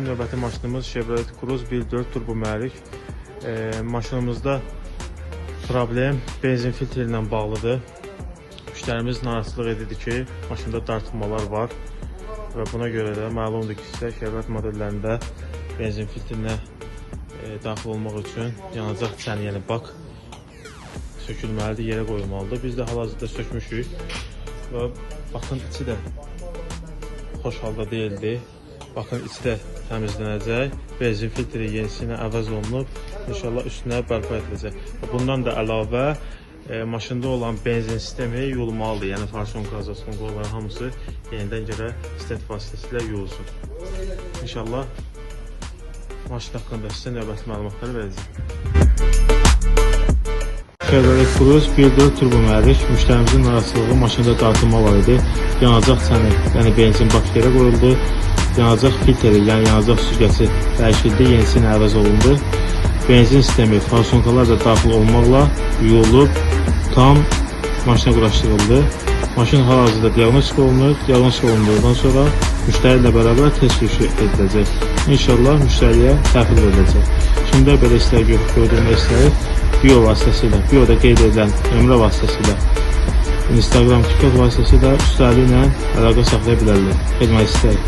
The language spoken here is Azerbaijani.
Növbəti maşınımız Chevrolet Cruze 1.4 turbo mühərrik. Maşınımızda problem benzin filtri ilə bağlıdır. Müştərimiz narahatlıq edirdi ki, maşında dartılmalar var və buna görə də məlumdur ki, sizə Chevrolet modellərində benzin filtrinə daxil olmaq üçün yanacaq çəni, yəni bak sökülməlidir, yerə qoyulmalıdır. Biz də hal-hazırda sökmüşük və bakın içi də xoş halda deyildi. Bakın içi də təmizlənəcək. Benzin filtri yenisi ilə əvəz olunub. İnşallah üstünə bərpa ediləcək. Bundan da əlavə maşında olan benzin sistemi yuyulmalıdır. Yəni farsonka, zaslonka onların hamısı yenidən gərək stent vasitəsilə yuyulsun. İnşallah maşın haqqında sizə növbəti məlumatları verəcəm. Chevrolet Cruze 1.4 turbo mühərrik. Müştərimizin narahatlığı maşında dartılma var idi. Yanacaq çəni, yəni benzin bak yerə qoyuldu. Yanacaq filtri, yəni yanacaq süzgəci dəyişildi, yenisi ilə əvəz olundu. Benzin sistemi farsonkalar da daxil olmaqla yuyulub, tam maşına quraşdırıldı. Maşın hal-hazırda diaqnostika olunur. Diaqnostika olunduqdan sonra müştəri ilə bərabər test sürüşü ediləcək. İnşallah müştəriyə təhvil veriləcək. Kimdə belə istək gördürmək istəyir, bio vasitəsilə, bioda qeyd edilən nömrə vasitəsilə, Instagram, TikTok vasitəsilə üstəli ilə əlaqə saxlaya bilərlər. Xidmət istəyir.